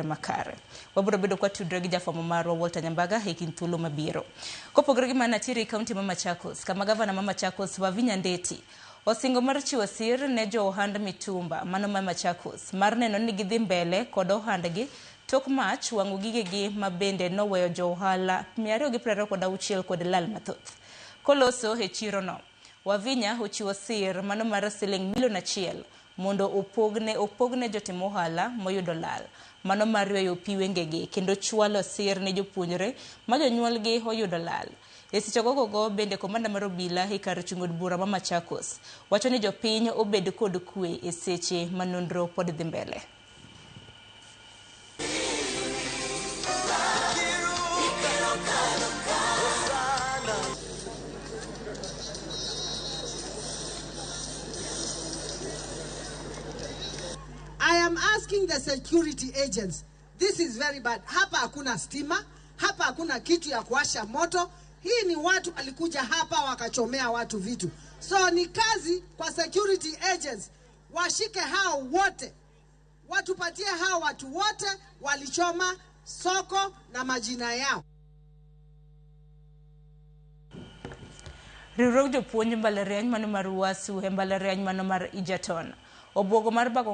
Makare. Wabiro bedo kwa tudre gi jafwambo marwa Walter Nyambaga e kind thuolo mabiro. Kopogore gi mano, natiere e kaunti ma Machakos, kama gavana ma Machakos Wavinya Ndeti osingo mar chiwo sir ne jo ohand mitumba mano ma Machakos mar neno ni gidhi mbele kod ohandgi tok mach wang'o gigegi ma bende noweyo jo ohala 226 kod lal mathoth. Koloso e chiro no, Wavinya ochiwo sir mano mar siling milion achiel mondo opogne jotim ohala moyudo lal mano mar ywayo pi wengegi kendo chwalo sir ne jopuonjre ma jonyuolgi oyudo lal. E seche gogogo bende komanda mar obila e kar chung' od bura ma Machakos wacho ni jopiny obed kod kwe e seche ma nonro pod dhi mbele. I am asking the security agents, this is very bad. Hapa hakuna stima, hapa hakuna kitu ya kuwasha moto. Hii ni watu walikuja hapa wakachomea watu vitu. So ni kazi kwa security agents washike hao wote, watupatie hao watu wote walichoma soko na majina yao. Riwruog jopuonj mbalariany mano mar UASU e mbalariany mano mar Egerton obwogo mar bago